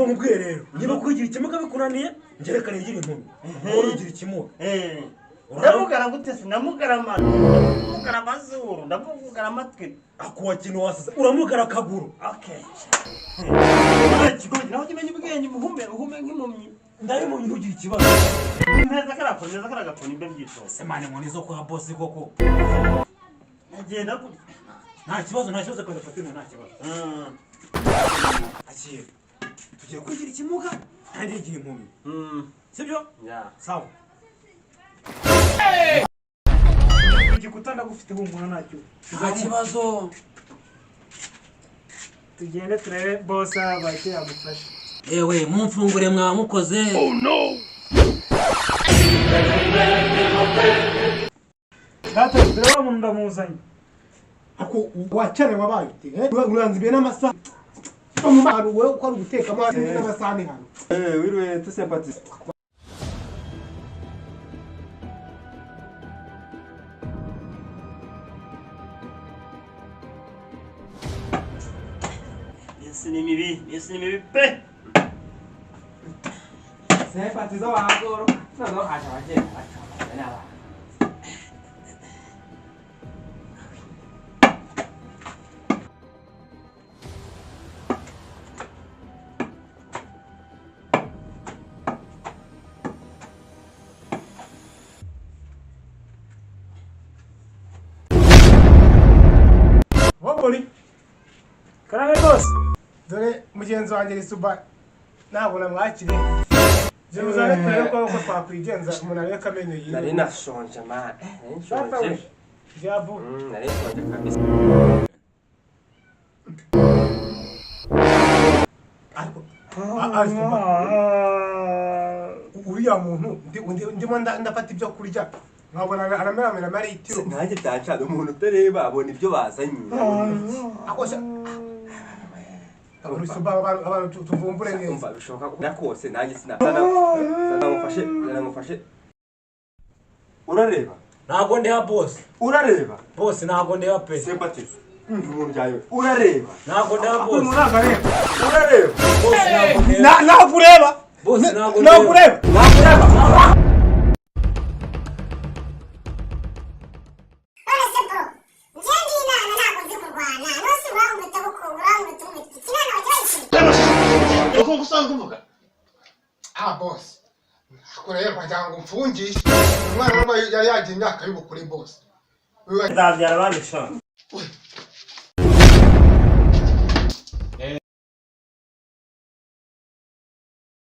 Nkubwiye rero, niba kwigira ikimuga bikunaniye, ngerekane ngira impumyi, wowe ugira ikimuga. Ndamugara gute se? Ndamugara amano, ndamugara amazuru, ndamugara amatwi. Akuwa kintu wasize uramugara akaguru. Okay, ikigoyi naho kimenya ubwenge, umuhume uhume nk'impumyi. Ndabimunye, ntugire ikibazo. Neza karakora neza, karagakora imbe byitozo. Se man, inkoni zo kwa boss koko. Nagenda gutya. Nta kibazo, nta kibazo, kandi fata, nta kibazo. Akira, tugiye kwigira ikimuga kandi igihe impumyi, sibyo? Ya. Sawa. Igikuta ndagufite, humura, ntacyo. Nta kibazo. Tugende turebe boss abaye icyo yagufasha. Ewe, mumfungure, mwamukoze. Data, dore wa muntu ndamuzanye. Ako wacane wabaye ute? Uranzibiye n'amasaha mu bantu, wowe uko ari ugutekamo n'amasahani hano. Wiriwe tu sympathie. Iminsi ni mibi, iminsi ni mibi pe. Sympathizo wagoro noneho haje abagenda bacamanza n'abana. Bombori. Karame, boss. Dore mugenzi wanjye Risuba, ntabwo namwakiriye. Jya uzane turebe ko twakwigenza umuntu arebe ko amenyo Nari yiwe. nashonje man, nari nshonje. Byavu. Nari nshonje kabisa. Ariko Risuba, uriya muntu ndimo ndafata ibyo kurya nkabona arameramera amaritiro. Nanjye byancana, umuntu utareba abona ibyo bazanye, abona iki? Akosha Risuba, abantu tuvumbure neza. Umva, bishoboka ko kose nanjye sinamufashe, sinamufashe. Urareba? Ntabwo ndeba, boss. Urareba? Boss, ntabwo ndeba pe. Sympathizo, umuntu byawe, urareba? Ntabwo ndeba, boss. Umuntu ntabwo areba. Urareba? Boss, ntabwo ndeba. Ntabwo ureba. Boss, ntabwo ntabwo ndeba. ureba. None se bro, njye ndi inana, ntabwo nzi kurwana. Nose urankubita kuko urankubita, unkubita ikinana bajya bayikina. Uko usanzwe uvuga. Ah boss, ako rero wagira ngo umfungishe umwana, nubwo yari yagiye imyaka y'ubukure, boss. Nzabyara abandi sha.